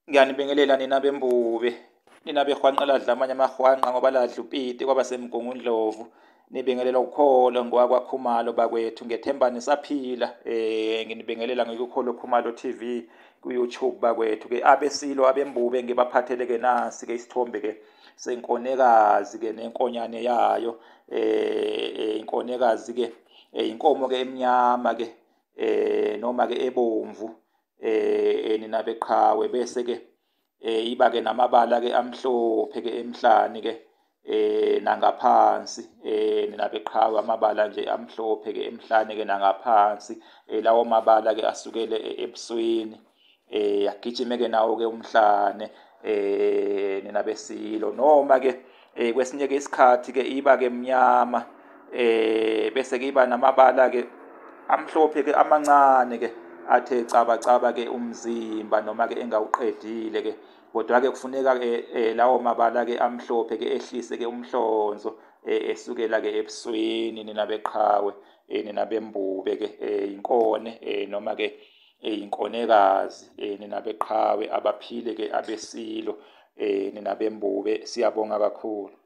Ngiyanibingelela nina beMbube, nina behwanqa ladla amanye amahwanqa ngoba ladla upiti kwaba seMgungundlovu. Nibingelela ukholo ngowakwaKhumalo bakwethu, ngethemba nisaphila. Nginibingelela ngikukholo Khumalo TV ku-YouTube bakwethu ke abesilo abembube ngibaphathele ke nasi ke isithombe ke senkonekazi ke nenkonyane yayo. Inkonekazi ke inkomo ke emnyama ke noma ke ebomvu nina beqhawe, bese ke iba ke namabala ke amhlophe ke emhlane ke nangaphansi nina beqhawe, amabala nje amhlophe ke emhlane ke nangaphansi. Lawo mabala ke asukele ebusweni agijime ke nawo ke umhlane nina besilo. Noma ke kwesinye ke isikhathi ke iba ke mnyama bese ke iba namabala ke amhlophe ke amancane ke athe caba caba ke umzimba noma ke engawuqedile ke, kodwa ke kufuneka ke lawo mabala ke amhlophe ke ehlise ke umhlonzo esukela ke ebusweni nina beqhawe, nina bembube ke inkone noma ke inkonekazi nina beqhawe, abaphile ke abesilo nina bembube, siyabonga kakhulu.